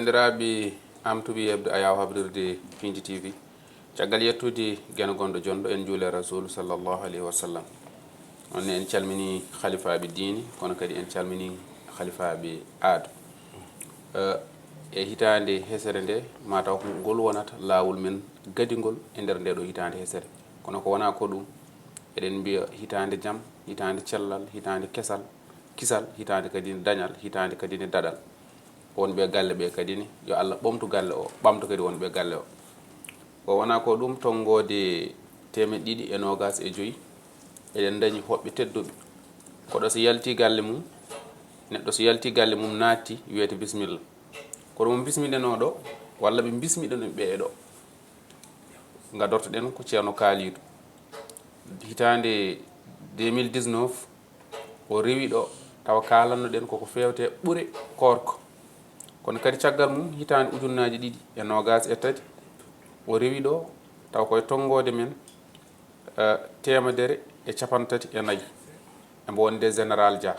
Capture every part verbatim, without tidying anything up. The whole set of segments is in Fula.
Deraaɓe am tuɓi yeɓde a yaw habrirde Piindi T V. Caggal yettude geno gonɗo jonɗo, en njuule Rasuulu sallallahu alayhi wa sallam. On ne en calmini halifaaɓe diine, kono kadi en calmini halifaaɓe aado. Eh, e hitaande hesere nde, ma taw ko ngol wonata laawol men gadingol e nder nde ɗo hitaande hesere. Kono ko wonaa ko ɗum, eɗen mbiya hitaande jam, hitaande cellal, hitaande kesal, kisal, hitaande kadi ne dañal, hitaande kadi ne daɗal. Wonɓe galle ɓe kadi ne, yo Allah ɓamtu galle o, ɓamta kadi wonɓe galle o. O wonaa ko ɗum, tonngoode teemeɗɗe ɗiɗi e noogaas e joyi, eɗen ndañi hoɓɓe tedduɓe. Koɗo so yalti galle mum, neɗɗo so yalti galle mum naatti, wiyete bisimilla. Kono mo bismiɗenoo ɗo, walla ɓe bismiɗen ɓe e ɗo, ngadortoɗen ko Ceerno Kaaliidu. Hitaande deux mille dix-neuf, o rewi ɗo, tawa kaalannoɗen koko feewte ɓure koorko. Kono kadi caggal mum, hitaande ujunnaaji ɗiɗi e noogaas e tati, o rewi ɗo, tawa koye tonngoode men, eh, teemedere e cappanɗe tati e nayi. Embo wonde Général Dia.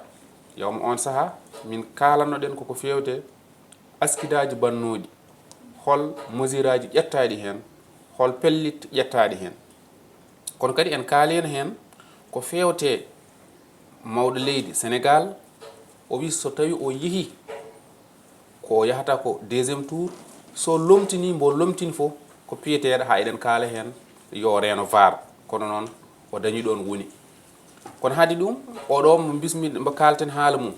Yawma on sahaa, min kaalannoɗen koko feewte askidaaji bannooɗi, hol mesure aji ƴettaaɗi heen, hol pellit ƴettaaɗi heen. Kono kadi en kaaliino heen ko feewte mawɗo leydi Senegaal, o wi so tawi o yehi ko o yahata ko deuxième tour, so lomtini mbo lomtini fof ko piyeteeɗo, haa eɗen kaala heen yo reeno vaar, kono noon o dañi ɗoon woni. Kono haade ɗum, oɗo mo bismi, mbo kaalten haala mum,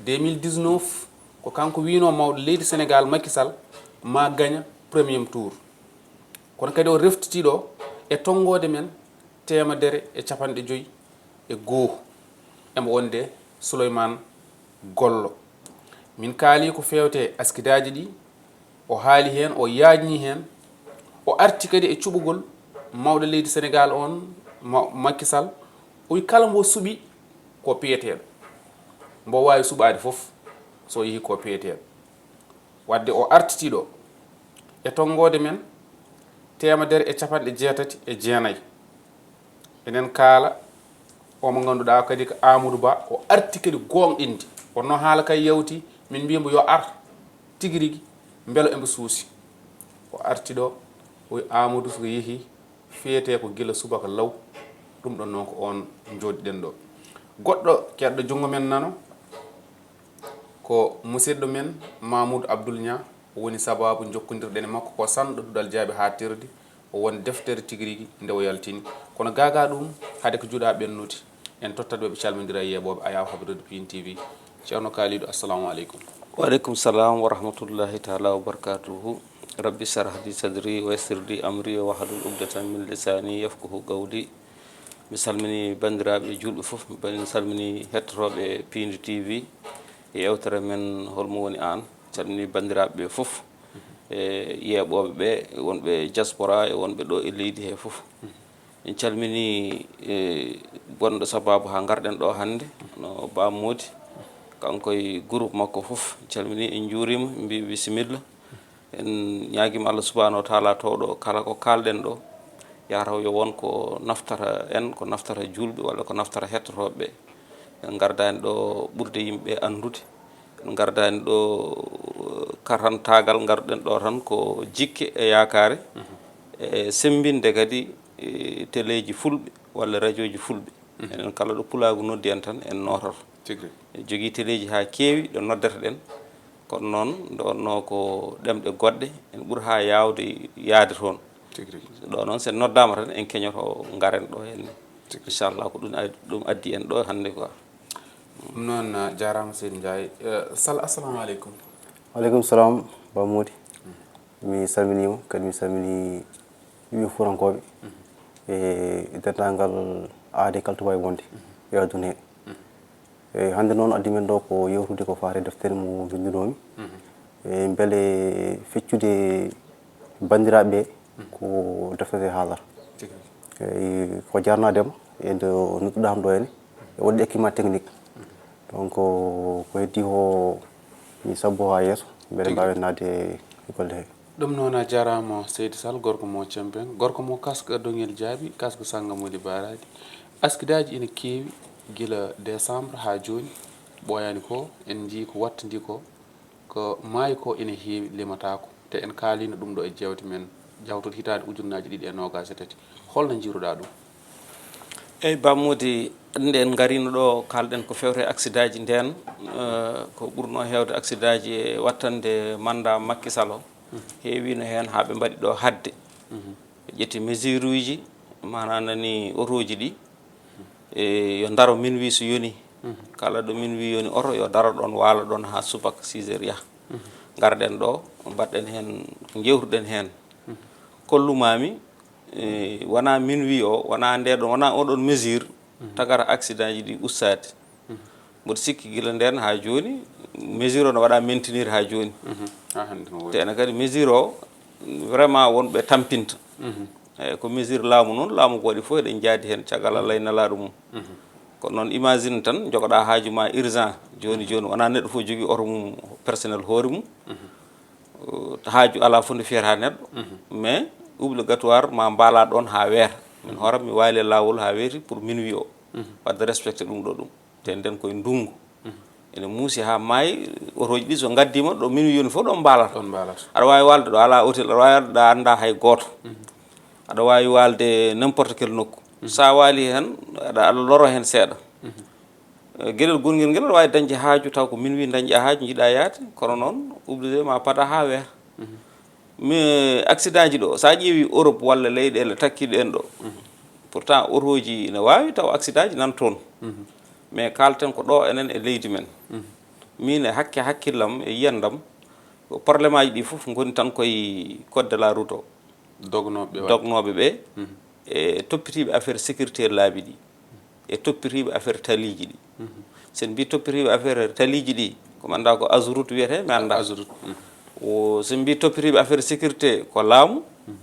deux mille dix-neuf, ko kanko wiino mawɗo leydi Senegaal, Macky Sall, ma gaña premier tour. Kono kadi o reftitii ɗo e tonngoode men teemedere e cappanɗe joyi e goo, embo wonde Souleymane Gollo. Min kaali ko feewte askidaaji ɗi, o haali heen, o yaajni heen, o arti kadi e cuɓugol mawɗo leydi Senegaal on, Ma-, Macky Sall, o wi kala mbo suɓi ko piyeteeɗo. Mbo waawi suɓaade fof so yehi ko piyeteeɗo. Wadde o artitii ɗo e tonngoode men teemedere e cappanɗe jeetati e jeenayi. Eɗen kaala o mo ngannduɗaa kadi ko Amadou Ba, o arti kadi gooŋɗinde. Wonno haala kay yawti, min mbiya mbo yo ar tigi rigi, mbelo embo suusi. O arti ɗo, o wi Amadou so yehi, fiyete ko gila subaka law, ɗum ɗon noon ko on njooɗiɗen ɗo. Goɗɗo keɗɗo junngo men nano, ko musidɗo men Mamoudou Abdoul Niang, o woni sababu jokkondirɗen e makko, ko sanɗo duɗal jaaɓi haaɗtirde, o woni deftere tigi rigi nde o yaltini. Kono gaagaa ɗum, hade ko juuɗa ɓennude, en tottat ɓe, ɓe calmondira e yeeɓooɓe Ayaw Habrirde Piindi T V. Ceerno Kalidou, assalamu aleykum. Wa aleykum salam wa rahmatullahi taala wa barakatuhu. Rabbi shrah li sadri wa yassir li amri wahlul uqdatan min lisani yafqahu qawli. Mi salmini banndiraaɓe juulɓe fof, mi salmini hettotooɓe Piindi T V e yewtere men Holmo woni aan. Mi salmini banndiraaɓe ɓe fof, e yeeɓooɓe ɓe, wonɓe diaspora e wonɓe ɗo e leydi he fof. En calmini, e, gonɗo sababu haa ngarɗen ɗo hannde, no Ba Mody, kanko e groupe makko fof. En calmini, en njuuriima, en mbi bisimilla. En ñaagiima Allah subhanahu wa taala towɗo kala ko kaalɗen ɗo, yataw yo won ko naftata en, ko naftata juulɓe walla ko naftata hettotooɓe ɓe. En ngardaani ɗo ɓurde yimɓe anndude. En ngardaani ɗo, eh, karantaagal, ngarɗen ɗo tan ko jikke e yaakaare, e semmbinde kadi, eh, teleeji fulɓe walla rajooji fulɓe. Enen kala ɗo pulaagu noddi en tan, en noototo. Tigi rigi. En jogii teleeji haa keewi ɗo noddata ɗen, kono noon nde wonnoo ko ɗemɗe goɗɗe, en ɓuri haa yaawde yaade toon. Tigi rigi. Ɗo noon, so en noddaama tan, en keñoto, ngaren ɗo henne. Tigi rigi. Inchallah, ko ɗum ad-, ɗum addi en ɗo hannde quoi. Ɗum noon, a jaaraama, Seydi Ndiaye. Eh, Sal, assalamu aleykum. Wa aleykum salam, Ba Mody. Mi salminiima, kadi mi salmini yimɓe fuurankooɓe e denndaangal aade kala to waawi wonde e aduna he. E hannde noon, addi men ɗo ko yewtude ko faati e deftere mo mbinndunomi. E mbele feccude banndiraaɓe ɓe ko deftere haalata. Tigi rigi. E ko jarnaade ma e nde nodduɗaa am ɗo henne, e waɗde équipement technique. Donc, ko heddi ko mi sabbo haa yeeso, mbele mbaawen naatde e golle he. Ɗum noon, a jaaraama, Seydi Sal, gorko mo Cempen, gorko mo Kaska Doŋel Jaabi, Kaska Sannga Moli Baaraaɗi. Askidaaji ina keewi gila décembre haa jooni, ɓooyaani ko, en njiyii ko wattindii ko, ko Ko maayi ko ene heewi, limataako. Te en kaaliino ɗum ɗo e jeewte men jawtuɗo hitaande ujunnaaji ɗiɗi e noogaas e tati. Holno njiiruɗaa ɗum? Eyi, Ba Mody, nde en ngariino ɗo, kaalɗen ko fewte accident ji ndeen, eh, ko ɓurno heewde accident ji e wattande manda Macky Sall o. Heewiino heen haa ɓe mbaɗi ɗo haɗde. Ɓe ƴetti mesure uji, maanaam nani otooji ɗi, e yo ndaro minuit so yoni. Kala ɗo minuit yoni oto, yo daro ɗoon, waala ɗoon haa subaka six heures yaha. Ngarɗen ɗo, mbaɗɗen heen ko njeewtuɗen heen. Kollumaami, e, wonaa minuit o, wonaa nde ɗon, wonaa oɗon mesure, tagata accident ji ɗi ustaade. Mboɗo sikki gila ndeen haa jooni, mesure o no waɗa maintenir haa jooni. Haa hannde no woodi. Te ene kadi mesure o, vraiment, wonɓe tampinta. Eyi, ko mesure laamu noon, laamu ko waɗi fof eɗen njaadi heen caggal Allah e nelaaɗo mum. Kono noon, imagine tan, njogoɗaa haaju ma urgent, jooni jooni, wonaa neɗɗo fof jogii oto mum personnel hoore mum. Uh, haaju alaa fof nde fiyata neɗɗo, mais obligatoire ma mbaalaa ɗoon haa weeta. Min hooram mi waali e laawol haa weeti pour minuit o, waɗde respecté ɗum ɗo ɗum. Te nden koye ndunngu. Ene muusi haa maayi, otooji ɗi so ngaddiima ɗo minuit yoni fof ɗo mbaalata. Ɗoon mbaalata. Aɗa waawi waalde ɗo alaa hôtel, aɗa waawi waalde ɗo anndaa hay gooto. Aɗa waawi waalde n'importe quel nokku. So a waali heen, aɗa, aɗa loro heen seeɗa. Eh, geɗel gongel ngel aɗa waawi dañde haaju, taw ko minuit dañƴa haaju, njiɗa yaade, kono noon obligé ma pada haa weeta. Mais accident ji ɗo, so a ƴeewi Europe walla leyɗeele takkiɗe en ɗo, pourtant otooji ina waawi taw accident ji nan toon. Mais kaalten ko ɗo enen e leydi men. Min e hakke hakkillam e yiyandam, ko problème aji ɗi fof ngoni tan koye code de la route o. Dognooɓe waɗi. Dognooɓe ɓe, e toppitiiɓe affaire sécurité laabi ɗi, e toppitiiɓe affaire taliiji ɗi. So en mbii toppitiiɓe affaire taliiji ɗi, ko mi anndaa ko AGEROUTE wiyetee, mi anndaa. AGEROUTE. O, so en mbii toppitiiɓe affaire sécurité, ko laamu,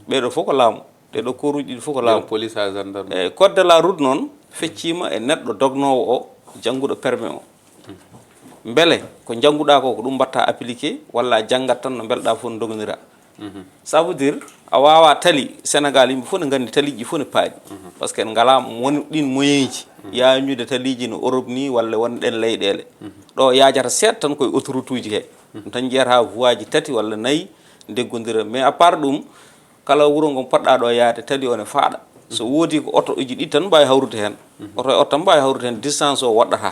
ɓee ɗo fof ko laamu, ɗee ɗo corps uji ɗiɗi fof ko laamu. Police, haa gendarme. E code de la route noon fecciima e neɗɗo dognoowo o, jannguɗo permis o. Mbele ko njannguɗaa ko, ko ɗum mbaɗtaa appliqué, walla a janngat tan no mbelɗaa fof no dognira? Ça veut dire, a waawaa tali Sénégal, yimɓe fof ne nganndi taliiji ɗi fof ne paaɗi. Parce que en ngalaa won ɗiin moyen ji yaañude taliiji no Europe ni walla won ɗeen leyɗeele. Ɗo yaajata seeɗa tan koye autoroute uji he. Ɗum tan njiyata voie ji tati walla nayi ndeggondira. Mais à part ɗum, kala wuro ngo poɗɗaa ɗo yaade, tali o ne faaɗa. So woodi ko oto uji ɗiɗi tan mbaawi hawrude heen. Oto e oto tan mbaawi hawrude heen, distance o woɗɗata.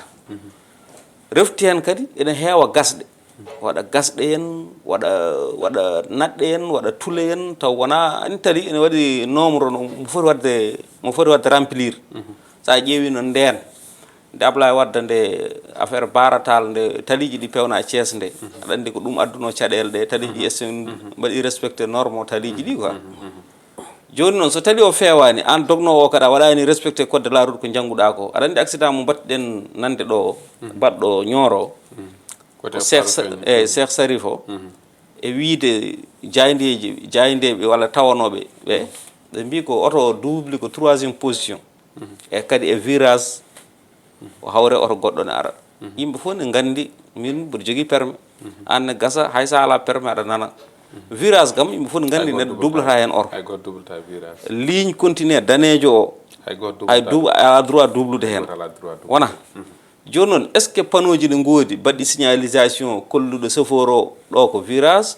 Refti heen kadi ene heewa gasɗe. Waɗa gasɗe en, waɗa, waɗa naɗɗe en, waɗa tule en, taw wonaa, anndi tali ene waɗi nombre no mo foti waɗde, mo foti waɗde remplir. So a ƴeewi no ndeen, nde Ablaye Wade nde affaire Bara Tall nde taliiji ɗi pewnaa Thiès nde, aɗa anndi ko ɗum addunoo caɗeele ɗe, taliiji ɗi est-ce que mbaɗi respecté norme o taliiji ɗi quoi. Jooni noon, so tali o feewaani, aan dognoowo o kadi a waɗaani respecté code de la route ko njannguɗaa ko, aɗa anndi accident mo mbaɗɗen nande ɗo, baɗɗo Nioro o, Côté ko Cheikh Faru Sa- Feeñu. Eyi, Cheikh Sarif o, e wiyde jaayndeeji, jaayndeeɓe walla tawanooɓe ɓe, ɓe mbii ko oto o double ko troisième position. E kadi e virage, o hawre oto goɗɗo ne ara. Yimɓe fof ne nganndi min mboɗo jogii permis. Aan ne gasa, hay so a alaa permis aɗa nana. Virage kam, yimɓe fof ne nganndi neɗɗo doublata heen oto. Hay gooto doublata virage. Ligne continue daneejo o, Hay gooto hay doublata. Dub-, a alaa droit doublude heen. Gooto alaa droit double. Wona. Jooni noon, est-ce que panneau ji ne ngoodi baɗɗi signalisation kolluɗo chauffeur o ɗo ko virage,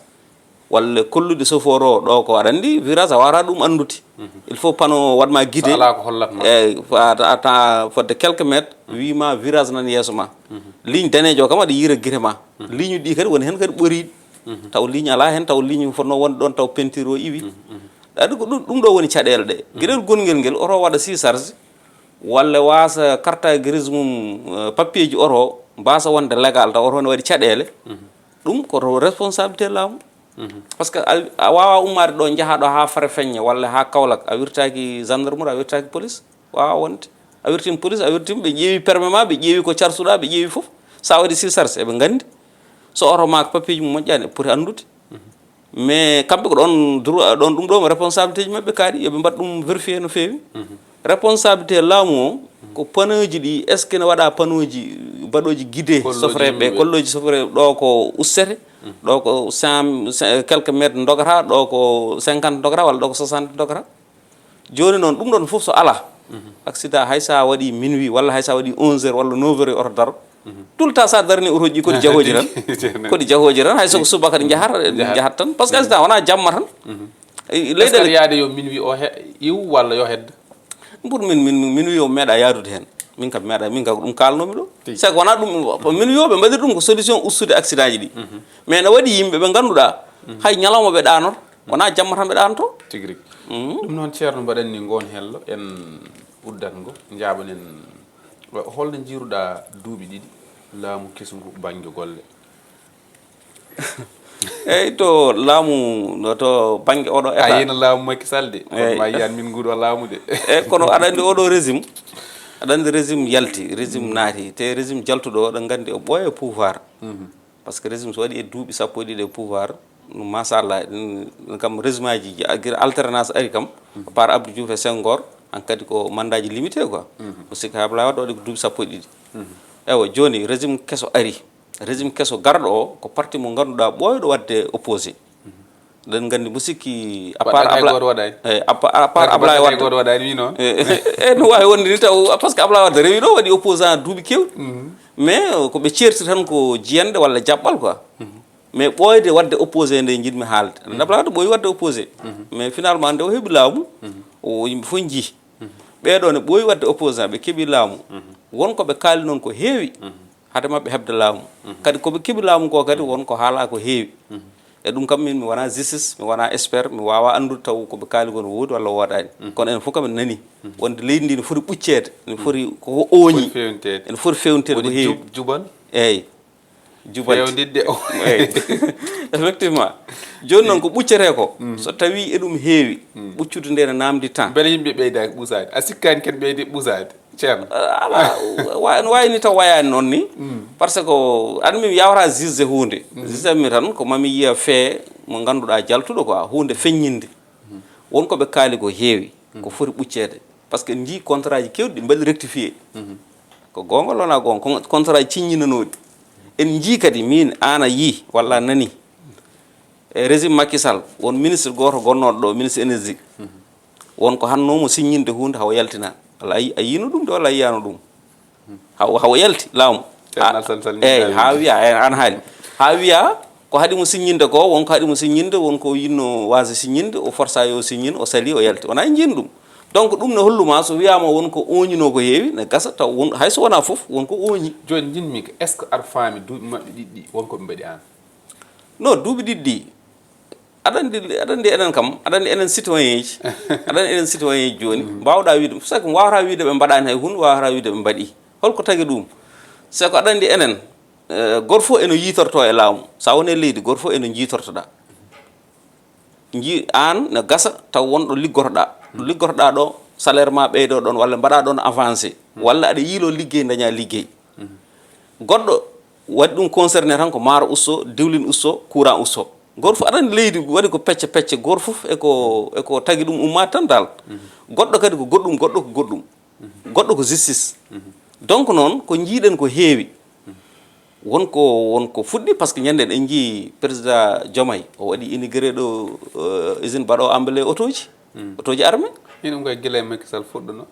walla kolluɗo chauffeur o ɗo ko, aɗa anndi virage a waawata ɗum anndude. Il faut panneau waɗ ma guidé. So alaa ko hollat ma. Eyi, fo- a ta- a ta- fodde quelques mètres, wii ma virage nan yeeso ma. Ligne daneejo o kam aɗa yiira gite ma. Ligne ɗi kadi woni heen kadi ɓoriiɗi. Taw ligne alaa heen, taw ligne fotnoo wonde ɗoon, taw peinture o iwi. Aɗa ko ɗum, ɗum ɗo woni caɗeele ɗe. Geɗel gonngel ngel, oto waɗa surcharge, walla waasa carte grise mum, eh, papier ji oto, mbaasa wonde légal, taw oto ne waɗi caɗeele. Ɗum ko to responsabilité laamu. Parce que a, a waawaa ummaade ɗo, njahaa ɗo haa Farafeññe walla haa Kaolack, a wirtaaki gendarmerie, a wirtaaki police. Waawaa wonde. A wirtiima police, a wirtiima, ɓe ƴeewi permis ma, ɓe ƴeewi ko carsuɗaa, ɓe ƴeewi fof. So a waɗi surcharge, eɓe nganndi. So oto ma ko papier ji mum moƴƴaani, eɓe poti anndude. Mais kamɓe ko ɗoon droit, ɗoon ɗum ɗo mo responsabilité ji maɓɓe kaaɗi, yo ɓe mbaɗ ɗum vérifier no feewi. Responsabilité laamu o, ko panneau ji ɗi, est-ce que ne waɗa panneau ji baɗooji guidé, Kolloji sofreeɓe, yimɓe. Kolloji sofreeɓe, ɗo ko ustete, ɗo ko cent, quelques mètres ndogata, ɗo ko cinquante ndogata, walla ɗo ko soixante ndogata. Jooni noon, ɗum ɗoon fof so alaa, accident hay so a waɗi minuit, walla hay so a waɗi onze heures, walla neuf heures, oto daro, Tout le temps, sa darni otoji ɗi, kodi jahooji tan. Kodi jahooji tan, hay so ko subaka ɗi njahata, ɗi njahat tan. Parce que accident wona jamma tan. Est-ce que leyɗele yaade yo min wi o he- iw walla yo heddo? Pour min, min, min wi o meeɗa yaadude heen. Min kam meeɗa, min kam ko ɗum kaalnomi ɗo. C'est que wona ɗum, min wi o ɓe mbaɗir ɗum ko solution ustude accident ji ɗi. Mais ne waɗi yimɓe ɓe ngannduɗaa, hay ñalawma ɓe ɗaanor, wona jamma tan ɓe ɗaanto. Tigi rigi. Ɗum noon, Ceerno, mbaɗen ni ngoon hello, en uddat ngo, njaaɓanen. Holno njiiruɗaa duuɓi ɗiɗi laamu kesu ngu bannge golle? Eyyi, to laamu, no to bannge oɗo A état. Yino laamu Macky Sall de. Eyyi. Kono ma yiyan min nguɗo laamu de. Eyyi, kono aɗa anndi oɗo régime, aɗa anndi régime yalti, régime naati, te régime jaltuɗo, oɗon nganndi o ɓooya pouvoir. Parce que régime so waɗi e duuɓi sappo e ɗiɗi e pouvoir, ɗum machallah, ɗum kam régime aji, gila alternance ari kam, à part Abdou Diouf et Senghor, an kadi ko mandat ji limité quoi. Ko sikka Abdoulaye Wade waɗi ko duuɓi sappo e ɗiɗi. Eywa, jooni régime keso ari. Régime keso garɗo o, ko parti mo ngannduɗaa ɓooyɗo waɗde opposé. Eɗen nganndi mo sikki, à part Abla- Ablaye, eh, à pa- à part Ablaye Wade, waɗaani wino. Eh, eh, no waawi wonde ni taw, parce que Ablaye Wade rewi ɗo, waɗi opposant duuɓi keewɗi. Mais, eh, ko ɓe ceerti tan ko jiyanɗe walla jaɓɓal quoi. Mais ɓooyde waɗde opposé nde njiɗmi haalde. Ablaye Wade ɓooyi waɗde opposé. Mais finalement, nde o heɓi laamu, o yimɓe fof njii. Ɓeeɗo ne ɓooyi waɗde opposant, ɓe keɓi laamu. Won ko ɓe kaali noon ko heewi, hade maɓɓe heɓde laamu. Kadi ko ɓe keɓi laamu ko kadi won ko haalaa ko heewi. E ɗum kam min mi wonaa justice, mi wonaa expert, mi waawaa anndude taw ko ɓe kaali ko no woodi walla woodaani. Kono enen fof kam en nanii wonde leydi ndi no foti ɓucceede, no foti ko ooñi, ene foti feewniteede ko heewi. Jubal? Eeyi. Jubal. Feewnitde o. Eeyi. Effectivement. Jooni noon ko ɓuccetee ko, so tawii eɗum heewi, ɓuccude nde ne naamndi temps. Mbele yimɓe ɓeydaaki ɓusaade? A sikkaani ken ɓeydi ɓusaade? Ceerno. Ala, wa- no waawi ni taw wayaani noon ni. Parce que an min yawata juge huunde. Juge mi tan ko mami yiya fee mo ngannduɗaa jaltuɗo quoi, huunde feññinde. Won ko ɓe kaali ko heewi, ko foti ɓucceede. Parce que en njii contrat ji keewɗi ɗi mbaɗi rectifié. Ko goonga walla wonaa goonga, ko contrat ji ciññinanooɗi. En njii kadi, miin, aan a yii walla a nanii. E régime Macky Sall, won ministre gooto gonnooɗo ɗo, ministre énergie. Won ko hannoo mo siññinde huunde hawa yaltina. Walla a yi- a yiino ɗum de walla a yiyaano ɗum? Haw haw yalti laamu. Ceerno Alassane Sall. Eyyi, haa wiya, eyyi, an haali. Haa wiya ko haɗi mo siññinde ko, won ko haɗi mo siññinde, won ko yinno waasa siññinde, o forsa yo siññin, o sali, o yalti. Wona en njiin ɗum. Donc ɗum ne holluma so wiyama won ko ooñino ko heewi, ne gasa taw won, hay so wona fof, won ko ooñi. Jooni njinmi ko, est-ce que aɗa faami duuɓi maɓɓe ɗiɗi ɗi, won ko ɓe mbaɗi aan? Non, duuɓi ɗiɗi ɗi, aɗa anndi, aɗa anndi enen kam, aɗa anndi enen citoyen ji, aɗa anndi enen citoyen ji jooni, mbaawɗa wiide, c'est que mi waawata wiide ɓe mbaɗaani hay huunde, waawata wiide ɓe mbaɗi. Holko tagi ɗum? C'est que aɗa anndi enen, eh, gooto fof eno yiitorto e laamu. So a woni e leydi, gooto fof eno njiitortoɗa. Nji-, aan ne gasa taw won ɗo liggotoɗa. Ɗo liggotoɗa ɗo, salaire ma ɓeydo ɗon, walla mbaɗa ɗon avancé. Walla aɗa yiilo liggey, daña liggey. Goɗɗo waɗi ɗum concerné tan ko maaro usto, diwlin usto, courant usto. Gooto fof aɗa anndi leydi waɗi ko pecce pecce, gooto fof e ko, e ko tagi ɗum ummaade tan dal. Goɗɗo kadi ko goɗɗum, goɗɗo ko goɗɗum. Goɗɗo ko justice. Donc noon ko njiiɗen ko heewi. Won ko, won ko fuɗɗi, parce que ñande en njii président Diomaye, o waɗi inauguré ɗo, euh, usine baɗo emballé otoji, otoji armée. Ɗum koye gila e Macky Sall fuɗɗuno.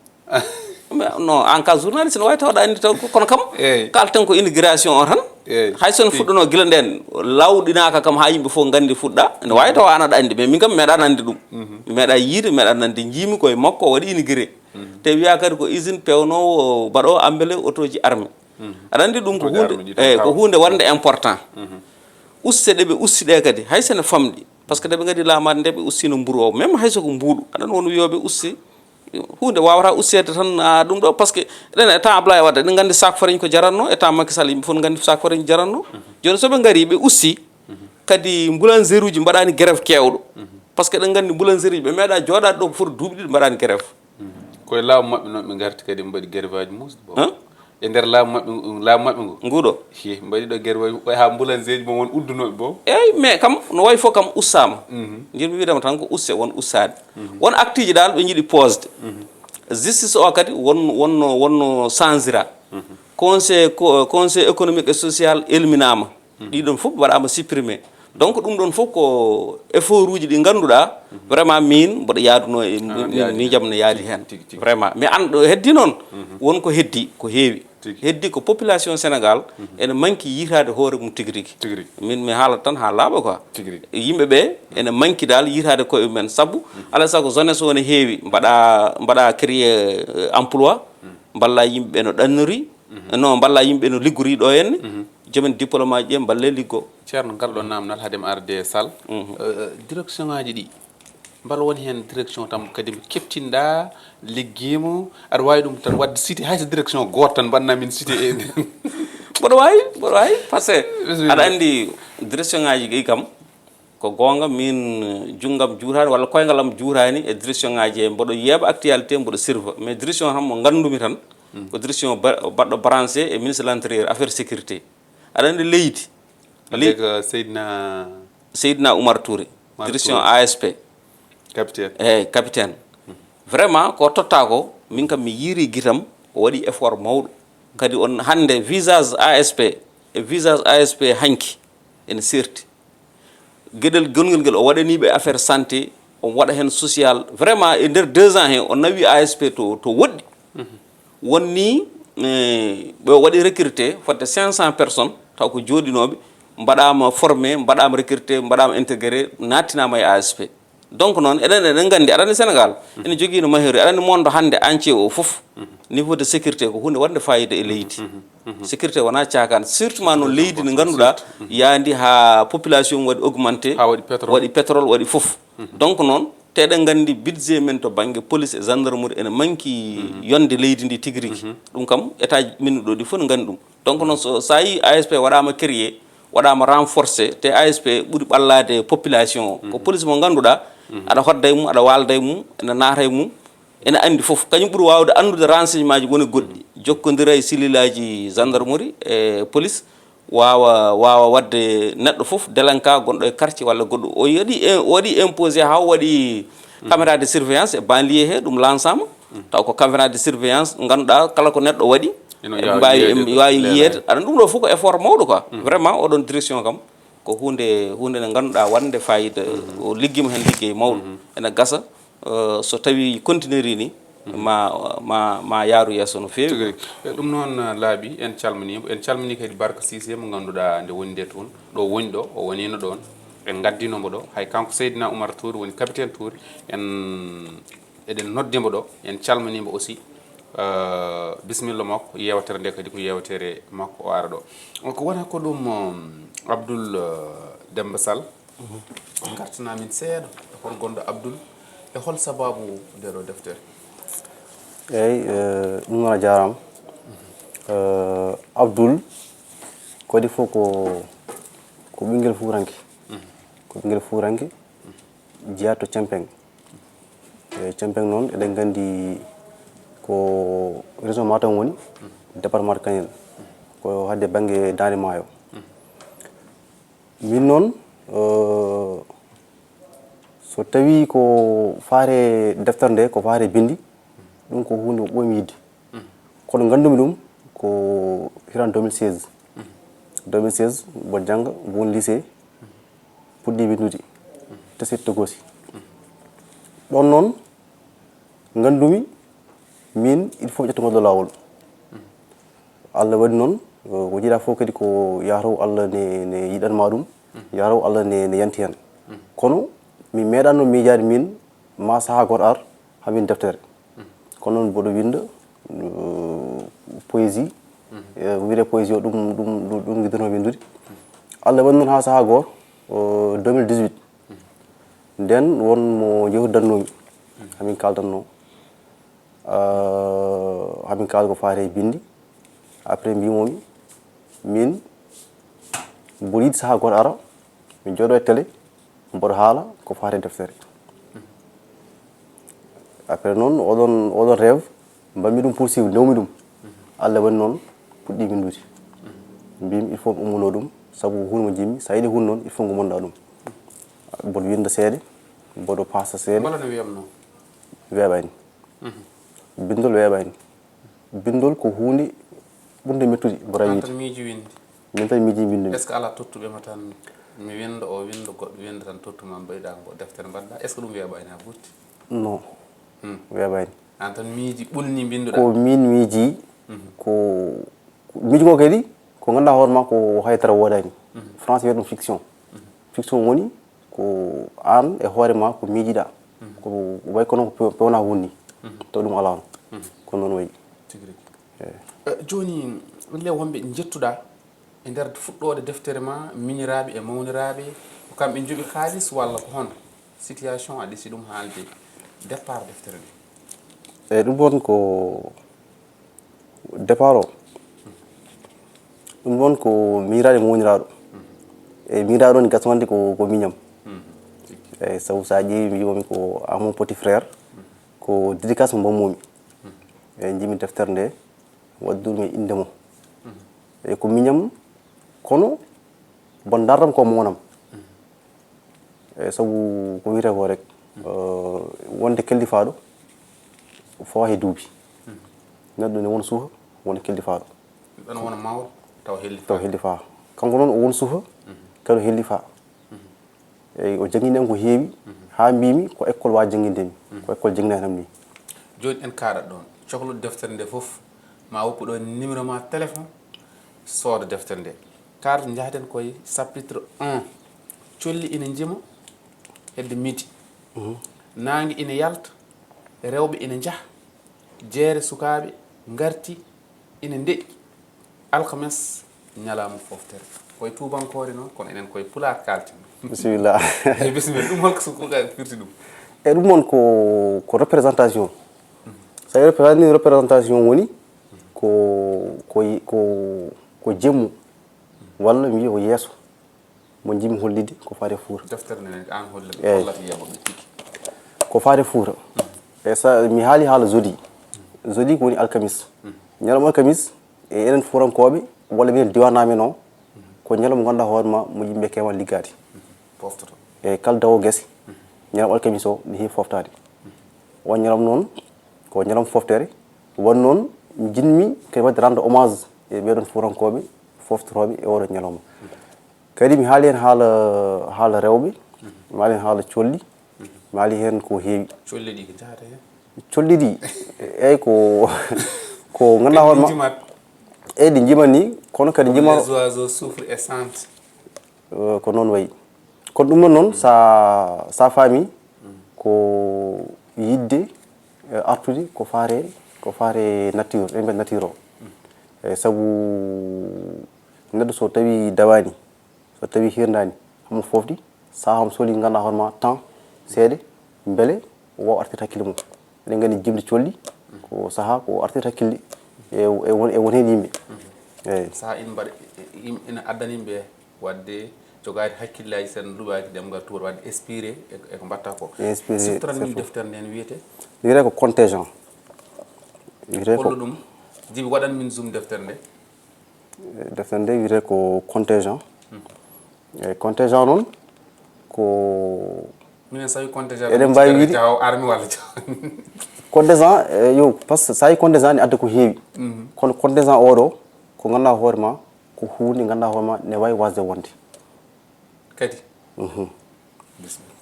Mais non, an ka journaliste, no wawi taw aɗa anndi taw ko, kono kam, eyyi, kalten ko inauguration o tan. Eyyi. Hay so en fuɗɗuno gila nden, lawɗinaka kam ha yimɓe fof nganndi fuɗɗa, no wawi taw an aɗa anndi, mais min kam mi meeɗa nande ɗum. Mi meeɗa yiide, mi meeɗa nande, njiimi koye makko o waɗi inauguré. Te wiya kadi ko usine pewnowo baɗo emballé otoji armée. Aɗa anndi ɗum ko huunde, eyyi, ko huunde wonde important. Uste ɗe ɓe usti ɗe kadi, hay so ne famɗi. Parce que nde ɓe ngadi laamaade nde ɓe ustino mburu o, même hay so ko mbuuɗu, aɗa anndi won wiyoɓe usti huunde wawata usteede tan, a, ɗum ɗo, parce que eɗen e temps Ablaye Wade, eɗen nganndi sac farine ko jaratno, e temps Macky Sall yimɓe fof nganndi sac farine jaratno. Jooni so ɓe ngari ɓe usti, kadi boulangerie uji mbaɗani grève kewɗo. Parce que eɗen nganndi boulangerie ɓe meeɗa jooɗaade ɗo ko foti duuɓi ɗiɗi mbaɗani grève. Koye laamu maɓɓe noon ɓe ngarti kadi ɓe mbaɗi grève aji muusɗi bon. Hein? E nder laamu maɓɓe ngu, laamu maɓɓe ngu? Nguɗo. Hi, mbaɗi ɗo grève aji, ɓay haa boulangerie ji mo won uddunooɓe bon. Eyyi, mais kam, no wayi fof kam ustaama. Njirmi wiidema tan ko uste, won ustaade. Won acte ji dal ɓe njiɗi posde. Justice o kadi won, wonno, wonno changera. Conseil, co-, conseil économique et social elminaama. Ɗiɗon fof waɗaama supprimé. Donc ɗum ɗon fof ko effort uji ɗi ngannduɗaa, vraiment min mboɗo yaaduno e mi-, mi-, miijam ne yaadi heen. Tigi, tigi. Vraiment. Mais an ɗo heddi noon, won ko heddi, ko heewi. Tigi. Heddi ko population Sénégal ene manki yitaade hoore mum tigi rigi. Tigi rigi. Min mi haalat tan haa laaɓa quoi. Tigi rigi. Yimɓe ɓe ene manki daal yitaade koye mumen sabu alaa sago jeunesse o ne heewi mbaɗa mbaɗa créer emploi mballa yimɓe no ɗannori no mballa yimɓe no liggori ɗo henne. Jomen diplôme aji ɓe mballe liggo. Ceerno, ngal ɗo namdal haade mi arde sal. Direction ngaji ɗi mbaɗa woni heen direction tan kadi keptinɗa liggiimo aɗa waawi ɗum tan waɗde cité hay so direction gooto tan mbaɗna min cité e nder. Mboɗo waawi mboɗo waawi parce que aɗa anndi direction ngaji ɗi kam ko goonga min junngam juutaani walla koyngal am juutaani e direction ngaji he mboɗo yeeɓa actualité mboɗo sirva mais direction tan mo nganndumi tan ko direction ba- baɗɗo branché e ministre de l'intérieur affaire sécurité aɗa anndi leydi. Ley- Avec Seydina Seydina Oumar Touré Oumar direction Touré. A S P. Capitaine. Eeyi capitaine vraiment ko totta ko min kam mi yiiri gitam o waɗi effort mawɗo kadi on hannde visage A S P e visage A S P hanki ene serti geɗel gonngel ngel o waɗaniɓe affaire santé on waɗa heen social vraiment e nder deux ans he o nawi A S P to to woɗɗi wonni ɓe waɗi recruté fodde cinq cent personnes taw ko jooɗinooɓe mbaɗaama formé mbaɗaama recruté mbaɗaama intégré nattinaama e A S P. Donc noon eɗen eɗen nganndi aɗa anndi Sénégal ene jogii no mahiri aɗa anndi monde hannde entier o fof niveau de sécurité ko huunde waɗnde fayida e leydi. Sécurité wonaa caakaan surtout ma noon leydi ndi ngannduɗaa yaandi haa population waɗi augmenté. Haa waɗi pétrole. Waɗi pétrole waɗi fof. Donc noon te eɗen nganndi budget men to bannge police e gendarmerie ene manki yonde leydi ndi tigi rigi ɗum kam état ji min ɗo ɗi fof ne nganndi ɗum. Donc noon so so a yii A S P waɗaama créé waɗaama renforcé te A S P ɓuri ɓallaade population o ko police mo ngannduɗaa aɗa hodda e mum aɗa waalda e mum ene naata e mum ene anndi fof kañum ɓuri waawde anndude renseignement ji woni goɗɗi jokkondira e cellule aji gendarmerie e police waawa waawa waɗde neɗɗo fof délinquant gonɗo e quartier walla goɗɗo o waɗi o waɗi imposé haa o waɗi caméra de surveillance e banlieue he ɗum lansaama taw ko caméra de surveillance ngannduɗaa kala ko neɗɗo waɗi eɓe mbaawi waawi yiyeede aɗa ɗum ɗo fof ko effort mawɗo quoi vraiment oɗon direction kam ko huunde huunde nde ngannduɗaa waɗnde fayida o liggima heen liggey mawɗo ene gasa so tawi continueri ni ma ma ma yaaru yeeso no feewi. Tigi rigi. E ɗum noon laaɓi en calminiimo en calminii kadi Barka Sise mo ngannduɗaa nde woni nde toon ɗo woni ɗo o woniino ɗoon en ngaddinomo ɗo hay kanko Seydina Oumar Touré woni capitaine Touré en eɗen noddimo ɗo en calminiimo aussi bisimilla makko yeewtere nde kadi ko yeewtere makko o ara ɗo ko wona ko ɗum Abdoul Demba Sall ngartana min seeɗa e hol gonɗo Abdoul e hol sababu nde ɗo deftere. Eeyi ɗum noon a jaaraama Abdoul kadi fof ko ko ɓinngel fuuranke ko ɓinngel fuuranke jeyaa to Cempeng e Cempeng noon eɗen nganndi ko région Matam woni département de Kanel ko hadde bannge Daande Maayo min noon so tawii ko faare deftere nde ko faare binndi ɗum ko huunde ko ɓooymi yiɗde kono nganndumi ɗum ko hiran deux mille seize deux mille seize mboɗo jannga mbo woni lycée puɗɗii winndude test togoosi ɗoon noon nganndumi miin il faut ƴetto ngalɗo laawol Allah waɗi noon ko jiɗa fof kadi ko yataw Allah ne ne yiɗanma ɗum yataw Allah ne ne yanti heen kono mi meeɗano miijaade miin ma sahaa gooto ar hamin deftere kono noon mboɗo winnda poésie wiyde poésie o ɗum ɗum ɗum giddano winndude Allah waɗi noon haa sahaa gooto deux mille dix-huit nden won mo jehurdannoomi hamin kaaldanno hamin kaala ko faati e binndi après mbimomi min mboɗo yiɗi sahaa gooto ara min jooɗo e télé mboɗo haala ko faati e deftere après noon oɗon oɗon rêve mbaɗmi ɗum poursuivre ndewmi ɗum allah waɗi noon puɗɗi winndude mbimi il faut mi ummuno ɗum sabu hunde mo jimmi sa yiɗi hunde noon il faut ngo monɗa ɗum mboɗo winnda seeɗa mboɗo paasa seeɗa mbala no wiyamno weeɓani bindol weeɓani bindol ko hunde ɓurde mettude mboɗa yiide miiji windi min tan miiji bindumi est ce que ala tottuɓe ma tan mi windo o windo goɗɗo winda tan tottuma mbayɗa ko deftere mbaɗɗa est ce que ɗum weeɓani ha ɓurti non weeɓani an tan miiji ɓulni mbinduɗa ko min miiji ko Miijo ngo kadi ko ngannduɗaa hoore ma ko hay dara woodaani. Français wiyata ɗum fiction. Fiction woni ko aan e hoore ma ko miijiɗaa. Ko way kono ko pe- pewnaa woni. Taw ɗum alaa on. Ko noon wayi. Tigi rigi. Eh, jooni, le wonɓe njettuɗaa e nder fuɗɗoode deftere ma, miñiraaɓe e mawniraaɓe, ko kamɓe njoɓi kaalis walla ko hono situation a ɗisi ɗum haalde départ deftere nde? Eyi, ɗum won ko départ o. Ɗum won ko miñiraaɗo e mawniraaɗo. Eyi, miñiraaɗo ni gasnoo wonde ko ko miñam. Eyi, sabu so a ƴeewi mi wiyomi ko à mon petit frère, ko dédicace mo mbammomi. Eyi, njiimi deftere nde, waɗi ɗum e innde mo. Eyi, ko miñam kono bon dartam ko monam. Eyi, sabu ko wiyetee ko rek, eh, wonde kellifaaɗo fawa he duubi. Neɗɗo ne won suuha won kellifaaɗo. Ɗon wona mawɗo taw helli taw helli faa. Kanko noon o won suuha kadi o helli faa. Eyi, o janngini en ko heewi haa mbimi ko école wa jannginde mi, ko école jannginatam ni. Jooni en kaaɗat ɗoon, cohluɗo deftere nde fof ma woppu ɗo numéro ma téléphone, sooda deftere nde. Kaaɗat, njahaten koye chapitre un. Colli ina njima hedde midi. Naange ina yalta, rewɓe ina njaha, jeere sukaaɓe ngarti ina ndeƴƴi. Alkames, ñalawma fooftere. Koye tuubankoore noon, kono enen koye pulaar kaalten. Bisimilla. Eyi, bisimilla. Ɗum holko su- ko firti ɗum? E ɗum noon ko ko représentation. So a représentation woni ko ko ko ko jemmu walla mi wiya ko yeeso mo njiɗmi hollitde ko faati e Fuuta. Deftere nde aan hollata Eyi. Hollata yimɓe ɓe tigi. Ko faati e Fuuta. E sa mi haali haala jeudi. Jeudi ko woni alkamis. Ñalawma alkamis e enen Fuutankooɓe walla minen diiwaan amen o ko ñalawma mo ngannduɗaa hoore ma mo yimɓe keewa liggaade. Poftoto. E kala dawo gese ñalawma alkamis o ne heewi foftaade. O ñalawma noon ko ñalawma foftere. Won noon njiɗmi kadi waɗde rendre hommage e ɓeeɗoon Fuutankooɓe foftotooɓe e oɗo ñalawma. Kadi mi haali heen haala haala rewɓe, mi haali heen haala colli, mi haali heen ko heewi. Colli ɗi ko njahata heen? Colli ɗi, eyi ko ko ngannduɗaa hoore ma. Njimat. Eyi, ɗi njimat ni kono kadi njimat. Les oiseaux souffrent et sentent. Eh, ko noon wayi. Kono ɗum ɗon noon sa sa faami ko yidde eh, artude ko faare ko faare nature, ɗen mbiyata nature o. Eyi, sabu neɗɗo so tawi dawaani, so tawi hirnaani, hamo foofti saha hamo soli ngannduɗaa hoore ma temps seeɗa mbele o wawa artirde hakkille mum. Eɗen nganndi jimɗi colli ko saha ko artirta hakkille e e won e won heen yimɓe. Eyi. Saha ina mbaɗa im- ina addana yimɓe waɗde jogaade hakkillaaji sen luɓaaki ɗemngal tuur waɗde inspiré e e ko mbaɗta ko. Inspiré, Siftoran min surtout. Deftere nde no wiyetee? Wiyetee ko contingent. Wiyetee ko Hollo ɗum? Jibi waɗan min zoom deftere nde. Deftere nde wiyetee ko contingent. Eyi, contingent noon ko Minen so tawi contingent Eɗen mbaawi wiide- jawo armi walla jawo. Contingent eh, yo par ce que so tawi contingent ne adda ko heewi. Kono contingent oɗo ko ngannduɗaa hoore ma ko huunde ngannduɗaa hoore ma ne waawi wasde wonde. Kadi. Bisimilla.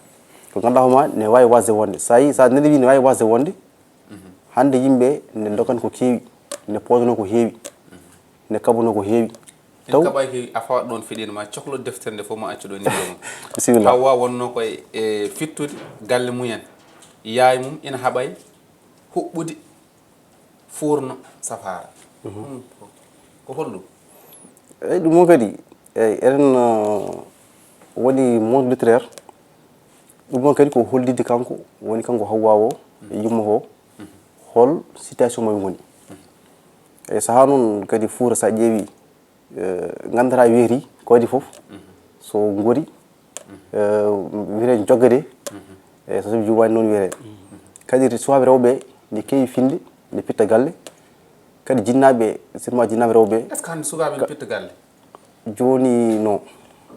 Ko ngannduɗaa hoore ma ne waawi wasde wonde, so tawi sa neɗɗo wi ne waawi wasde wonde hannde yimɓe ne ndogan ko keewi, ne poodano ko heewi, ne kabuno ko heewi. En taw kaɓaki a fawat ɗoon feɗiino ma cohlo deftere nde fof ma accu ɗo numéro ma. Bisimilla. Hawa wonno koye e fittude galle mumen, yaay mum ina haɓay huɓɓude fuurno safaara. Ɗum ko- ko holɗum? Eyi, ɗum o kadi eyi enen uh, woni monde littéraire. Ɗum o kadi ko hollitde kanko woni kanko Hawwa o e yumma o hol situation maɓe ngoni. E saha noon kadi Fuuta sa ƴeewi eh, nganndataa weeti ko waɗi fof so ngori eh, wiyetee joggade e so soɓe juumaani noon wiyetee. Kadi suwaaɓe rewɓe ne keewi finde ne pitta galle. Kadi jinnaaɓe surtout jinnaaɓe rewɓe. Est-ce que hannde sukaaɓe ne pitta galle? Jooni no.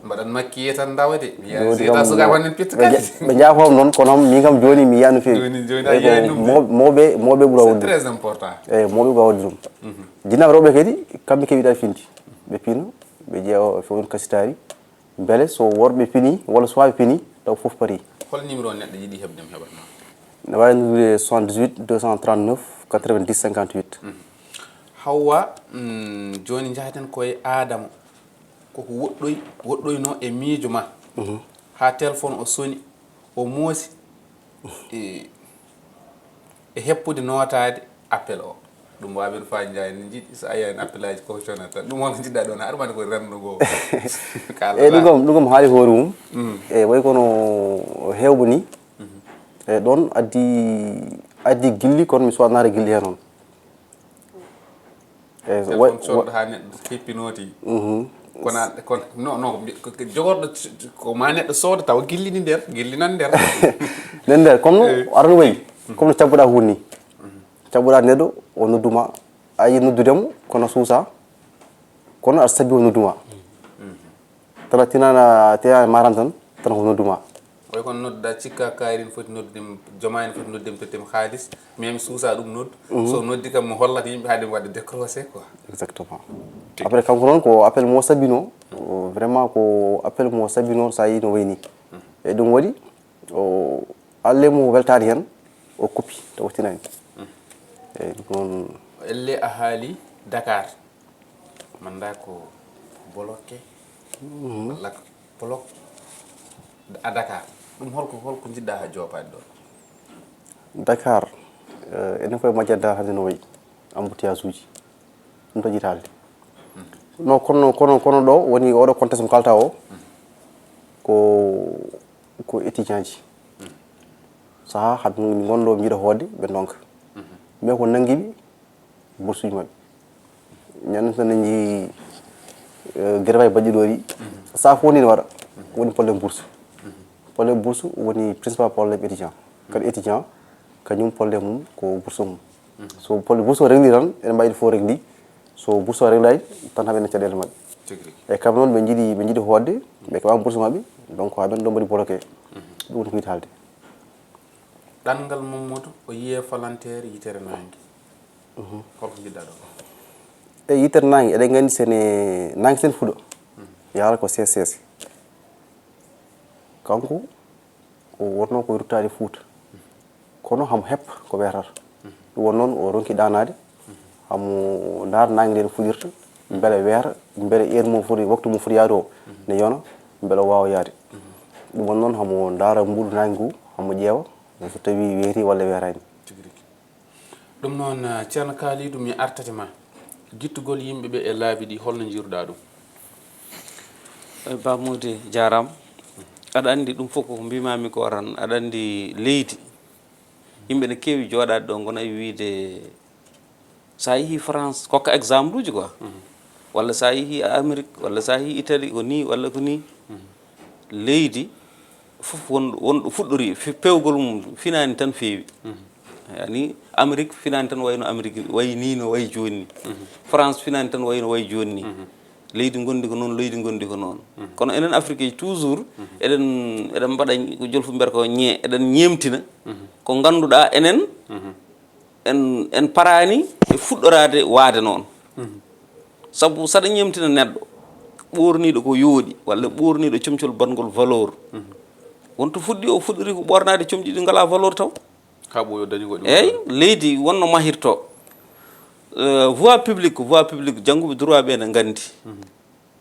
Mbaɗan makkiye tan ndawa de. Mi yiya sukaaɓe hannde ne pitta galle. Ɓe njaafam noon kono min kam jooni mi yiyaani feewi. Jooni jooni a yiyaani ɗum de. Mawɓe mawɓe ɓura waɗde. C'est très important. Eyi, mawɓe ɓura waɗde ɗum. Jinnaaɓe rewɓe kadi kamɓe keewi yiɗaade finde. Ɓe pino ɓe ƴeewa feewde kasitaari. Mbele so worɓe pini walla suwaaɓe pini taw fof pari. Hol numéro neɗɗo yiɗi heɓde mi heɓat ma? Ne waawi noddude soixante-dix-huit deux cent trente-neuf quatre-vingt-dix cinquante-huit. Hawwa, mm, jooni njahaten koye Aadama. Koko woɗɗoy, woɗɗoyno e miijo ma. Mhm. Haa téléphone o soni, o moosi. E, e heppude nootaade appel o. Ɗum waawi ɗo faa njaay, ne njiɗi so a yiyan appelaaji ko conata. Ɗum won ko njiɗɗaa ɗoon, haɗa mbaɗa ko renndo ngo. Kala Eyi, ɗum kam, ɗum kam haali hoore mum. Mm. Eyi, way kono heewɓe ni. Mhm. Eyi, ɗoon addi, addi gilli, kono mi suwaa naare gilli heen noon. Eyi, so way-, téléphone sooda wa- haa neɗɗo heppi nooti. Mhm. Kono a-, kono, non, non, ko mbi-, ko, ko jogorɗo c-, c-, ko ma neɗɗo sooda tawa gilli ni nder, gilli nan nder. Nan nder, comme no Eyi. arano wayi, comme no cabbuɗaa huun ni. Mhm. Cabbuɗaa neɗɗo, o nodduma, a yi noddudemo, kono suusa, kono aɗa sabbi o nodduma. Mhm. Tana tinana, tinana maran tan, tan ko nodduma. Way kono nodda cikka kaari ne foti noddude, jomaa ne foti noddude, tottemo haalis, mais mi suusa ɗum noddu. Mhm. So noddi kam mo hollata yimɓe haade mi wadde décroché quoi. Exactement. Tigi. Après, kanko noon ko appel mo sabbino, o, vraiment ko appel mo sabbino sa yi no wayni. Mhm. E ɗum waɗi, o, alle mo weltaani heen, o kuppi, taw tinani. Mhm. Eyi, ɗum noon. Elle a haali Dakar. Manda ko bloqué. Mhm. Walla ko bloc à Dakar. Ɗum holko, holko njiɗɗa ha joopaade ɗo? Dakar, eh, enen koye majjere Dakar hannde no wayi. Embouteillage uji. Ɗum taƴi haalde. Mhm. No, kono, kono, kono ɗo woni oɗo contexte mo kalta o, mhm, ko, ko étudiant ji. Mhm. Saha haɗ ngonɗo mbiɗa hoode ɓe ndonka. Mhm. Mais ko nangiɓe, bourse uji maɓɓe. Ñande tan en njii, eh, grève ay baɗɗi ɗo ɗi. Mhm. Sa fof ni ne waɗa. Mhm. Woni problème bourse. Mhm. Problème bourse woni principal problème étudiant. Kadi étudiant, kañum problème mum ko bourse mum. Mhm. So problème bourse o regli tan, ene mbaɗi fof regli. So bourse o reglaay, tan haɓe caɗeele maɓɓe. Tigi rigi. E kamɓe noon ɓe njiɗi, ɓe njiɗi hoodde, ɓe keɓaama bourse maɓɓe, donc haɓe ɗo mbaɗi bloqué. Mhm. Ɗum woni ko yiɗi haalde. Ɗanngal Mamadou, o yiyee falanteere yitere naange. Mhm. Holko njiɗɗaa ɗo? E yitere naange, eɗen nganndi sene naange sen fuɗo. Mhm. Yaara ko sees sees. Kanko, o wonno ko ruttaade Fuuta. Mhm. Kono hamo heppa ko weerata. Mhm. Ɗum won noon o ronki ɗaanaade. Mhm. Hamo ndaara naange nde no fuɗirta. Mhm. Mbele weera, mbele heure mum foti, waktu mum foti yaade o, mhm, ne yona, mbele o waawa yaade. Mhm. Ɗum won noon hamo ndaara mbuuɗu naange ngu, hamo ƴeewa, so tawi weeri walla weeraani. Tigi rigi. Ɗum noon, eh, Ceerno Kaaliidu, mi artate ma. Gittugol yimɓe ɓe e laabi ɗi, holno njiiruɗaa ɗum? Eh, Ba Mody, jaaraama. Aɗa anndi ɗum fof ko mbiimaami ko tan, aɗa anndi leydi. Yimɓe ne keewi jooɗaade ɗo, ngona e wiyde, so a yehii France, kokka exemple uji quoi. Mhm. Walla so a yehii Amérique, walla so a yehii Italie, ko nii, walla ko nii. Mhm. Leydi fof won, won ɗo fuɗɗori, fi-, pewgol mum finaani tan feewi. Mhm. Yani, Amérique finaani tan wayno Amérique, wayi nii no wayi jooni nii. Mhm. France finaani tan wayno wayi jooni nii. Mhm. Leydi ngondi ko noon, leydi ngondi ko noon. Mhm. Kono enen Afrique toujours, mhm, eɗen, eɗen mbaɗa ko jolfu mbiyata ko ñee, eɗen ñeemtina, mhm, ko ngannduɗaa enen, mhm, en, en paraani e fuɗɗoraade waade noon. Mhm. Sabu saɗa ñeemtina neɗɗo ɓoorniiɗo ko yooɗi, walla ɓoorniiɗo comcol baɗngol valeur. Mhm. Wonto fuɗɗi o fuɗɗori ko ɓoornaade comci ɗi ngalaa valeur taw. Haa ɓooyoo dañi ko ɗum. Eey, leydi wonno mahirtoo. Eh, voie publique, voie publique, jannguɓe droit ɓe ne nganndi. Mhm.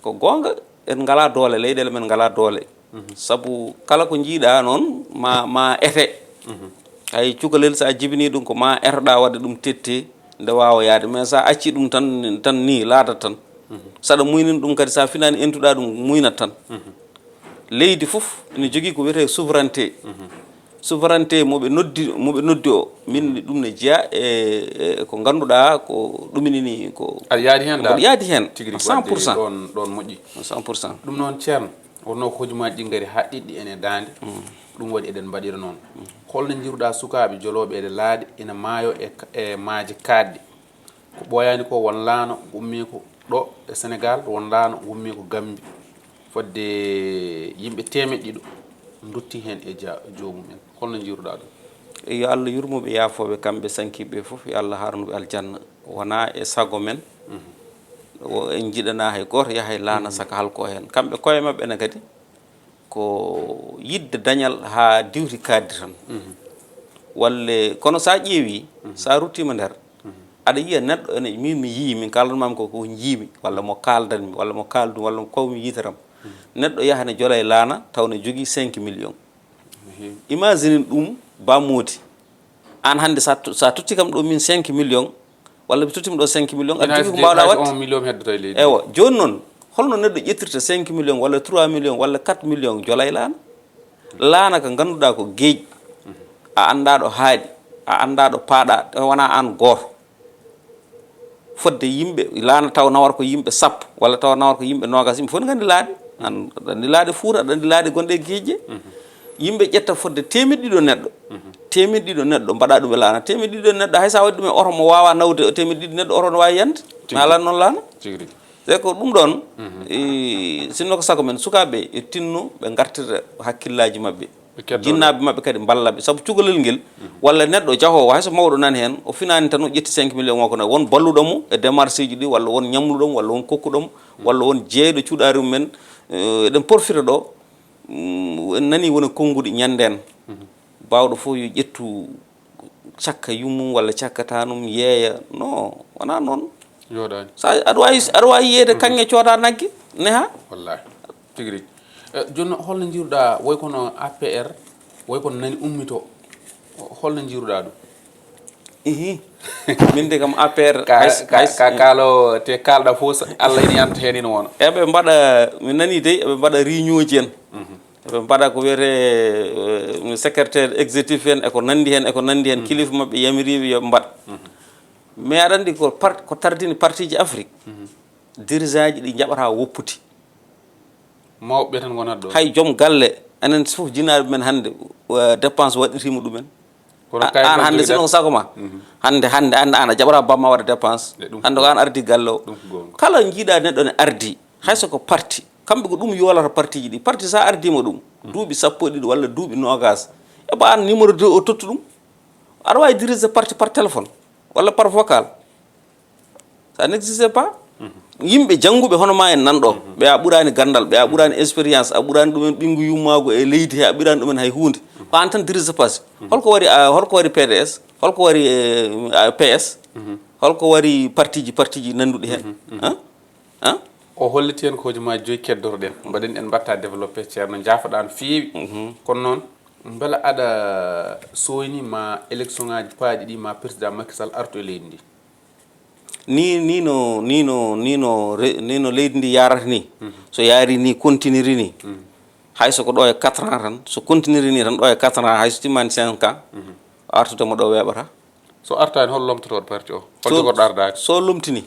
Ko goonga, en ngalaa doole, leyɗeele men ngalaa doole. Mhm. Sabu kala ko njiiɗaa noon, ma, ma ete. Mhm. Hay cukalel, so a jibinii ɗum, ko ma etoɗaa waɗde ɗum tette, nde waawa yahde. Mais so a accii ɗum tan, tan nii, laatat tan. Mhm. So aɗa muynina ɗum kadi, so a finaani entuɗaa ɗum, muynat tan. Mhm. Leydi fof ene jogii ko wiyetee souveraineté. Mhm. Souveraineté mo ɓe noddi, mo ɓe noddi o, min ɗum ne jeyaa e, e ko ngannduɗaa ko ɗuminini ko. Aɗa yaadi heen mboɗo daal? Yaadi heen. Tigi rigi, cent pour cent. Wadde ɗoon, ɗoon moƴƴi. Cent pour cent. Ɗum noon, Ceerno, wonnoo ko hojomaaji ɗi ngari haa ɗiɗɗi en e daande. Mm. Ɗum waɗi eɗen mbaɗira noon. Mm. Holno njiiruɗaa sukaaɓe jolooɓe e laaɗe ina maayoo e ka-, e maaje kaaɗɗe? Ko ɓooyaani ko, won laana ummii ko ɗo e Senegaal, won laana ummii ko Gammbi. Fodde yimɓe teemeɗɗe ɗiɗo ndotti heen e ja-, joomum en. Holno njiiruɗaa ɗum? Yo Allah yurmo ɓe, yaafo ɓe, kamɓe sankiiɓe ɓe fof, yo Allah haarnu ɓe aljanna. Wonaa e sago men, mhm, o, en njiɗanaa hay gooto yaha e laana, mhm, saka halkoo heen. Kamɓe koye maɓɓe ne kadi, ko yiɗde dañal haa diwti kaaɗdi tan. Mhm. Walle, kono so a ƴeewii, mhm, so a ruttiima nder, mhm, Aɗa yiya neɗɗo ene, min mi yii, min kaaldanmaami ko, ko njiimi, walla mo kaaldanmi, walla mo kaaldum, walla ko mi yiitaram. Neɗɗo yaha ne jola e laana, taw ne jogii cinq millions. Imagine ɗum, ba moodi. Aan hannde, sa to-, sa totti kam ɗo min cinq millions, walla mi tottima ɗo cinq millions, aɗa jogii ko mbaawɗa waɗde. On million heddoto e leydi. Ewa, jooni noon, holno neɗɗo ƴettirta cinq millions, walla trois millions, walla quatre millions, jola e laana? Laana ka ngannduɗaa ko geej, a anndaa ɗo haaɗi, a anndaa ɗo paaɗa, tawa wonaa aan gooto. Fodde yimɓe, laana taw nawata ko yimɓe sappo, walla taw nawata ko yimɓe noogas, yimɓe fof ne nganndi laaɗe. An, aɗa anndi laaɗe Fuuta, aɗa anndi laaɗe gonɗe e geeƴe. Yimɓe ƴetta fodde teemeɗɗe ɗiɗo neɗɗo. Teemeɗɗe ɗiɗo neɗɗo, mbaɗa ɗum e laana. Teemeɗɗe ɗiɗo neɗɗo, hay so a waɗi ɗum e oto mo waawaa nawde, teemeɗɗe ɗiɗo neɗɗo, oto no waawi yande. Tigi. Naalan noon laana. Tigi, tigi. Te ko ɗum ɗoon, i, sinno ko sago men, sukaaɓe e tinno ɓe ngartira hakkillaaji maɓɓe. Ɓe keddoo. Jinnaaɓe maɓɓe kadi mballa ɓe. Sabu cukalel ngel, walla neɗɗo jahoowo, hay so mawɗo nani heen, o finaani tan, o ƴetti cinq millions makko na, won balluɗo mo e démarche uji ɗi, walla won ñamluɗo mo, walla won kokkuɗo mo, walla won jeeyɗo cuuɗaari mum en, eh, eɗen porfita ɗo, mm, en nani wona konnguɗi ñanndeen. Baawɗo fof yo ƴettu cakka yummum walla cakkataa num yeeya. Non, wonaa noon. Yooɗaani. Sa, aɗa waawi, aɗa waawi yiyeede kaŋŋe cooda nagge, neha? Wallaahi. Tigi rigi. Eh, jooni noon, holno njiiruɗaa, woy kono A P R, woy kono nani ummito, holno njiiruɗaa ɗum? Ihi. Min de kam A P R, ka, hay s-, ka, hay s-, ka, kaalo te kaalɗa fof, so Allah ina yanta heen ina wona. Eɓe mbaɗa, mi nani dey, eɓe mbaɗa réunion ji en. Eɓe mbaɗa ko wiyetee, eh, secrétaire exécutif en, e ko nanndi heen, e ko nanndi heen, kilifa maɓɓe yamiriiɓe yo ɓe mbaɗ. Mais aɗa anndi ko par-, ko tardini parti ji Afrique, dirigeant ji ɗi njaɓata woppude. Mawɓe tan ngonata ɗo. Hay joom galle, enen fof jinaaɓe men hannde, eh, dépense waɗirtiima ɗumen. Kono a-, kay aan hannde, sino ko sago ma. Hannde, hannde, hannde aan a jaɓataa bamma waɗa dépense. E ɗum. Hannde ko aan ardi galle o. Ɗum ko goonga. Kala njiiɗaa neɗɗo ne ardi, hay so ko parti, kamɓe ko ɗum yoolata partiji ɗi. Parti, so a ardiima ɗum, duuɓi sappo e ɗiɗi walla duuɓi noogas, eɓa aan numéro deux o tottu ɗum. Aɗa waawi diriger parti par téléphone walla par vocal. Ça n'existe pas. Yimɓe jannguɓe hono ma en nan ɗo, ɓe a ɓuraani ganndal, ɓe a ɓuraani expérience, a ɓuraani ɗumen ɓinngu yummaagu e leydi he, a ɓuraani ɗumen hay huunde. Ko aan tan dirige parti. Holko wari, a, holko wari P D S? Holko wari, eh, a, P S? Holko wari partiji, partiji nannduɗi heen? Han? Han? O holliti en ko hojomaaji joyi keddotoɗen. Mbaɗen en mbaɗta développé, Ceerno, njaafoɗaa no feewi. Kono noon, mbela aɗa sooyni ma élection ŋaaji paaɗi ɗi ma président Macky Sall artu e leydi ndi? Ni, ni no, ni no, ni no re-, ni no leydi ndi yaarata ni, so yaari ni, continue ni, hay so ko ɗo e quatre ans tan, so continue ni tan, ɗo e quatre ans, hay so timmaani cinq ans, artude mo ɗo weeɓata. So artaani, hol lomtotooɗo parti o? Hol so, jogorɗo ardaade? So lomtini,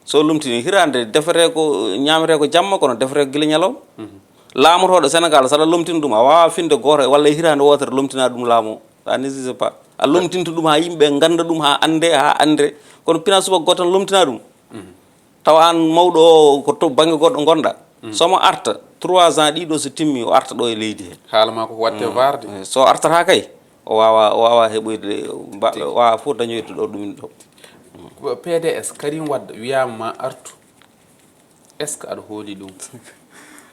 so lomtini, hiraande defetee ko, ñaametee ko jamma, kono defetee ko gila ñalawma. Laamotooɗo Senegaal, so aɗa lomtina ɗum, a waawaa finde gooto walla e hiraande wootere lomtinaa ɗum laamu o. Ça n'existe pas. A lomtinta ɗum haa yimɓe ngannda ɗum, haa annde, haa annde. Kono pinaa subaka gooto tan lomtinaa ɗum. Tawa aan mawɗo o ko to bannge goɗɗo ngonɗa. So mo arta, trois ans ɗiɗo so timmi, o arta ɗo e leydi he. Haala ma ko waɗte vaarde. Eh, so artata kay, o waawa, o waawa heɓoyde, mba-, waawa fof dañoyde ɗo ɗum ɗo. Ko P D S, Karim Wade wiyaama ma artu. Est-ce que aɗa hooli ɗum?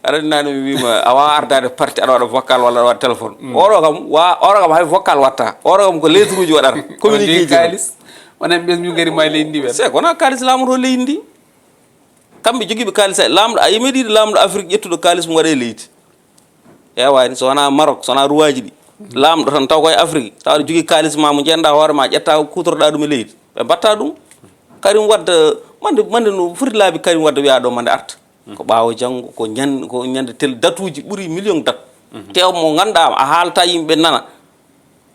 Aɗa anndi, naane mi wiima, a waawaa ardaade parti aɗa waɗa vocal walla aɗa waɗa téléphone. Oɗo kam, wa-, oɗo kam hay vocal watta. Oɗo kam ko lettre uji waɗata. Communiqué ji. Kaalis. Wona ɓesngu ngari ma e leydi ndi ɓen. C'est ko wona kaalis laamu to leydi ndi. Kamɓe jogiiɓe kaalis, ay, laamɗo, a yii meɗiiɗo laamɗo Afrique ƴettuɗo kaalis mum waɗa e leydi? Heewaani, so wonaa Maroc, so wonaa ruwaaji ɗi. Laamɗo tan taw ko e Afrique, tawa aɗa jogii kaalis ma mo njeɗɗa hoore ma, ƴetta ko kuutorɗa ɗum e leydi. Ɓe mbatta ɗum. Karim Wade, mande, mande no foti laabi Karim Wade wiyaa ɗo mande arta. Ko ɓaawo janngo, ko ñan-, ko ñande tel datuuji ɓuri million date. Tew mo ngannduɗaa a haalta yimɓe nana.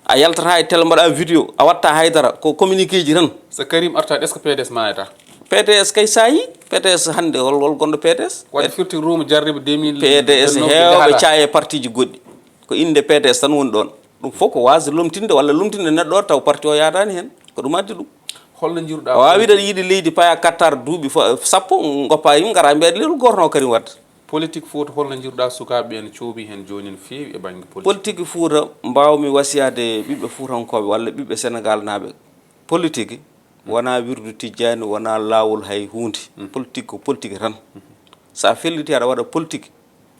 A yaltata e tel mbaɗa vidéo, a watta haydara, ko communiqué ji tan. So Karim artaade, est-ce que P D S maayata? P D S kay saayi, P D S hannde, hol, hol gonɗo P D S? Waɗde firti ruumo jarribo deux mille vingt-neuf. P D S heewɓe caaya e parti ji goɗɗi. Ko innde P D S tan woni ɗoon. Ɗum fof ko waasde lomtinde walla lomtinde neɗɗo o taw parti o yaadaani heen. Ko ɗum addi ɗum. Holno njiiruɗaa? A waawii politique? Aɗa yiɗi leydi paya kattar duuɓi fo-, sappo, ngoppa yim, ngara mbiya lewru gooto no Karim Wade. Politique Fouta, holno njiiruɗaa sukaaɓe ɓe no coowi heen jooni no feewi e bannge politique? Politique Fouta, mbaawmi wasiyaade ɓiɓɓe Fuutankooɓe walla ɓiɓɓe Senegaalnaaɓe. Politique wonaa wirdu tijjaani, wonaa laawol hay huunde. Politique ko politique tan. So a felliti aɗa waɗa politique,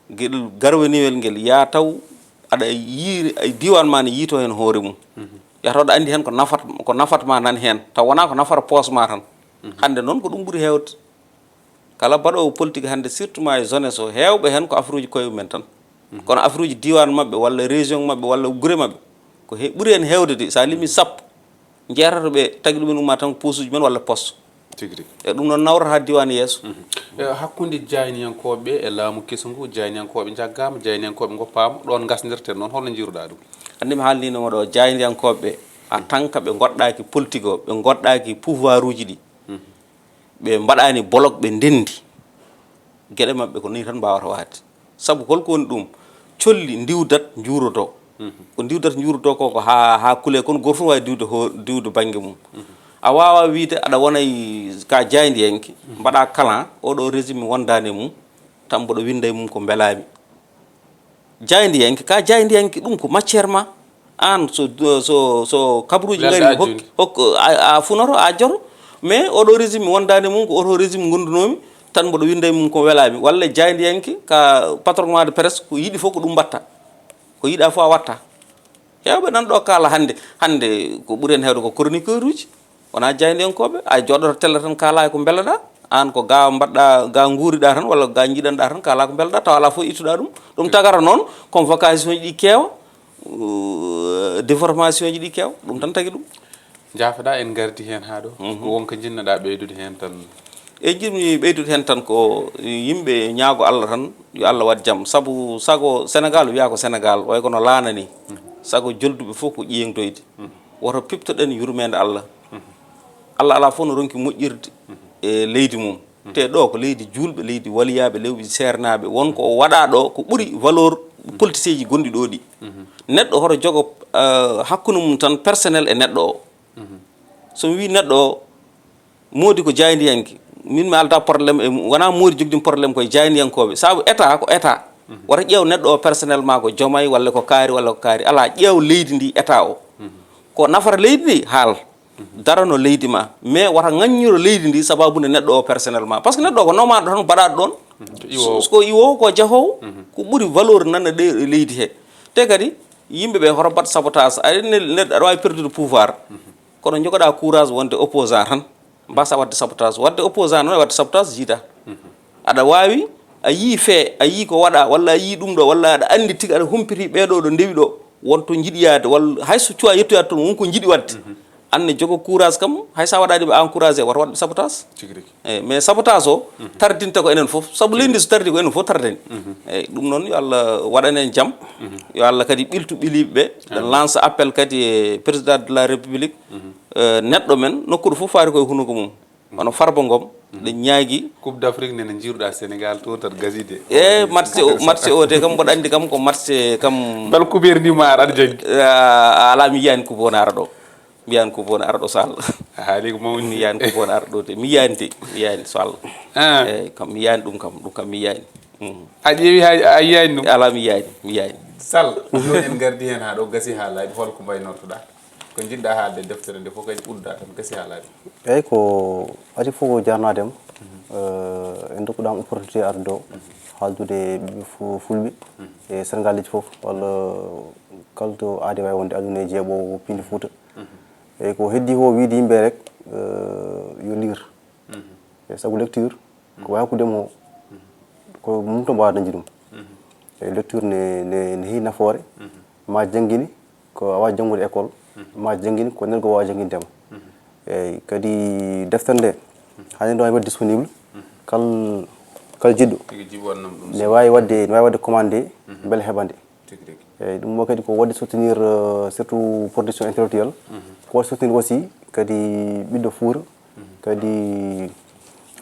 geɗel garwaniwel ngel yaa taw aɗa yiiri, ay diiwaan ma ne yiito heen hoore mum. Yataw aɗa anndi heen ko nafat, ko nafat ma nan heen, taw wonaa ko nafata poos ma tan. Hannde noon ko ɗum ɓuri heewde. Kala baɗoowo politique hannde, surtout ma e jeunesse o, heewɓe heen ko affaire uji koye mumen tan. Kono affaire uji diiwaan maɓɓe, walla région maɓɓe, walla gure maɓɓe, ko he-, ɓuri heen heewde de, so a limi sappo, jeetato ɓe tagi ɗumen umma tan ko posuuji men walla poste. Tigi tigi. E ɗum noon nawrata diiwaan yeeso. Mhm. E hakkunde jaayndiyankooɓe e laamu keso ngu, jaayndiyankooɓe njaggaama, jaayndiyankooɓe ngoppaama, ɗoon ngasndirten noon, holno njiiruɗaa ɗum? Anndi mi haalniino mo ɗo, jaayndiyankooɓe en tant que ɓe ngoɗɗaaki politique o, ɓe ngoɗɗaaki pouvoir uji ɗi, ɓe mbaɗaani bolok, ɓe ndenndi, geɗe maɓɓe ko nii tan mbaawata waade. Sabu holko woni ɗum? Colli ndiwdat, njuurotoo. Ko ndiwdat, njuurotoo ko, ko haa, haa kulee, kono gooto fof waawi diwde ho-, diwde bannge mum. A waawaa wiyde aɗa wona e ka jaayndiyanke, mbaɗa kalan, oɗo régime mi wondaani e mum, tan mboɗo winnda e mum ko mbelaami. Jaayndiyanke, ka jaayndiyanke, ɗum ko matière ma. Aan so, so, so kabaruuji ngari, hokki, hokki, a, a funoto, a ajjoto. Mais oɗo régime mi wondaani e mum, ko oto régime ngondunoomi, tan mboɗo winnda e mum ko welaami. Walla jaayndiyanke, ka patron ma de presse, ko yiɗi fof ko ɗum mbatta. Ko yiɗa fof a watta. Heewɓe nan ɗo kaala hannde, hannde ko ɓuri heen heewde ko chroniqueur uji. Wonaa jaayndiyankooɓe, a jooɗoto télé tan kaalaa ko mbelaɗaa. Aan ko ga mbaɗɗaa, ga nguuriɗaa tan, walla ga njiɗanɗaa tan, kaalaa ko mbelaɗaa, tawa alaa fof ittuɗaa ɗum. Ɗum tagata noon, convocation ji ɗi keewa, euh, déformation ji ɗi keewa, ɗum tan tagi ɗum. Njaafoɗaa, en ngardi heen haa ɗo. Mhm. Ko won ko njiɗnoɗaa ɓeydude heen tan? E njiɗmi ɓeydude heen tan ko yimɓe ñaago Allah tan, yo Allah waɗ jam. Sabu sago Senegaal wiyaa ko Senegaal, way kono laana ni. Mhm. Sago jolduɓe fof ko ƴeeŋtoyde. Mhm. Woto piptoɗen yurmeende Allah. Allah alaa fof no ronki moƴƴirde e leydi mum. Te ɗo ko leydi juulɓe, leydi waliyaaɓe, leydi seernaaɓe. Won ko o waɗa ɗo ko ɓuri valeur politicien ji gonɗi ɗo ɗi. Neɗɗo hoto jogo, eh, hakkunde mum tan personnel e neɗɗo o. So mi wii neɗɗo o, Moodi ko jaayndiyanke, min mi aldaa problème e mum, wonaa Moodi jogdin problème koye jaayndiyankooɓe. Sabu État ko État. Wota ƴeew neɗɗo o personnellement ko Jomay walla ko kaari walla ko kaari. Alaa, ƴeew leydi ndi, État o. Ko nafata leydi ndi, haal. Darano leydi ma. Mais wata ŋaññiro leydi ndi sababu nde neɗɗo o personnellement. Parce que neɗɗo o ko nomaaɗo tan, baɗaaɗo ɗoon. Ko iwoowo. Ko iwoowo, ko jahoowo. Ko ɓuri valeur nana ɗe leydi he. Te kadi, yimɓe ɓe hoto mbaɗ sabotage. Aɗa ne-, neɗɗo aɗa waawi perdude pouvoir. Kono jogoɗaa courage wonde opposant tan. Mbasa waɗde sabotage. Waɗde opposant noon, waɗde sabotage jiida. Aɗa waawi, a yii fee, a yii ko waɗa, walla a yii ɗum ɗo, walla aɗa anndi tigi, aɗa humpiti ɓee ɗo, ɗo ndewi ɗo, won to njiɗi yaade, walla hay so cuwa yettoyaade toon, won ko njiɗi waɗde. Aan ne jogo courage kam, hay so a waɗaani ɓe encouragé, wata waɗ ɓe sabotage. Tigi rigi. Eyi, mais sabotage o, tardinta ko enen fof. Sabu leydi ndi so tardi ko enen fof tardani. Eyi, ɗum noon yo Allah waɗan en jam. Yo Allah kadi ɓiltu ɓiliiɓe ɓe. Amin. Lance appel kadi e président de la République. Eh, neɗɗo men, nokkuɗo fof faari koye hunuko mum. Hono Farba Ngom, ɗen ñaagi. Coupe d'Afrique nene njiiruɗaa Sénégal to tan gasi de. E match o, match o de kam mboɗo anndi kam ko match kam. Bel coupe ndi ma ar aɗa janngi. A, a alaa, mi yiyaani coupe wona ara ɗo. Mi yiyaani coupe wona ara ɗo, Sall. A haali ko mawni. Mi yiyaani coupe wona ara ɗo de. Mi yiyaani de. Mi yiyaani, Sall. Ah. Eyi, kam mi yiyaani ɗum kam. Ɗum kam mi yiyaani. Mm. A ƴeewi hay a yiyaani ɗum? Alaa, mi yiyaani. Mi yiyaani. Sall, jooni en ngardi heen haa ɗo gasi haa laaɓi. Hol ko mbaynortoɗaa? Ko njiɗɗaa haalde e deftere nde fof kadi uddaa tan gasi haa laaɓi. Eeyi, ko adii fof ko jarnaade am. Eh, en ndokkuɗaam opportunité arde ɗo, haaldude e ɓiɓɓe fu-, fulɓe e Sénégal leƴƴi fof, walla kala to aade waawi wonde aduna e jeeɓoowo piindi Fuuta. Eeyi, ko heddii ko wiyde yimɓe rek, eh, yo liir. Eeyi, sabu lecture ko waawi hakkunde mo, ko mum to mbaawaa dañde ɗum. Eeyi, lecture ne, ne, ne heewi nafoore, ma janngini, ko a waawaa janngude école, ma janngini ko neɗɗo waawaa jannginde ma. Eeyi, kadi deftere nde, haɗi ɗo waɗde disponible, kal, kal jiɗɗo. Tigi jibi wonnam ɗum. Ne waawi waɗde, ne waawi waɗde commande, mbele heɓande. Tigi rigi. Eeyi, ɗum mo kadi ko waɗde soutenir, euh, surtout production intellectuelle. Ko waɗde soutenir aussi kadi ɓiɗɗo Fuuta, kadi,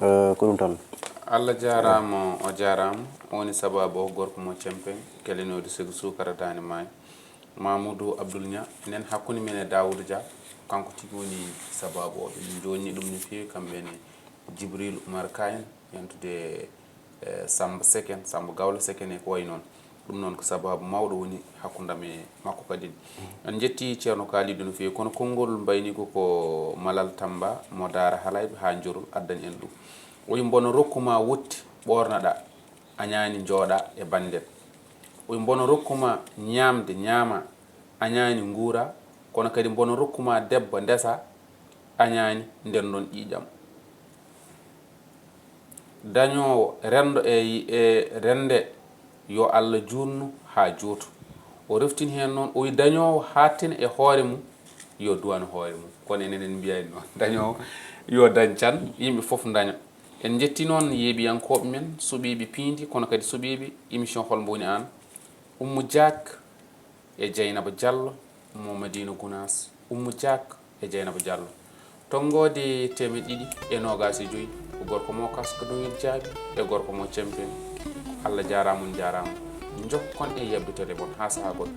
euh, ko ɗum tan. Allah jaaraama, o jaaraama. O woni sabaabu o gorko mo Cempeŋ, kelinoode segu suukara daande maayo. Mamoudou Abdoul Niang, enen hakkunde men e Daouda Dia, kanko tigi woni sabaabu o. Ɓe joonni ɗum no feewi, kamɓe ne Djibril Oumar Ka en, yantude, eh, Samba Seck en, Samba Gawlo Seck en e ko wayi noon. Ɗum noon ko sabaabu mawɗo woni hakkunde am e makko kadi. En njetti Ceerno Kalidou no feewi, kono konngol mbayniiko ko Malal Tamba mo Daara Halayɓe haa Njorol addani en ɗum. O wi mbono rokku ma wotti ɓoornoɗaa, a ñaani njooɗaa e banndel. O wi mbono rokku ma ñaamde ñaamaa, a ñaani nguuraa, Kono kadi mbono rokku ma debbo ndesa añaani nder ndon ƴiiƴam. Dañoowo renndo e, e rennde yo Allah juutnu haa juutu. O reftin heen noon, o wi dañoowo haaɗtin e hoore mum yo duwanu hoore mum. Kono enen en mbiyani noon. Dañoowo yo dañ tan, yimɓe fof ndaña. En njetti noon yeeɓiyankooɓe men, suɓiiɓe piindi, kono kadi suɓiiɓe émission Hol Mbo Woni Aan. Ummu Diak e Dieynaba Diallo, mo Madina Gounass. Ummu Diak e Dieynaba Diallo. Tonngoode teemeɗɗe ɗiɗi e noogaas e joy, ko gorko mo Kaska Duŋel Jaabi e gorko mo Cempen. Allah jaaraama, on njaaraama. Njokkon e yeɓde tele mon haa sahaa goɗɗo.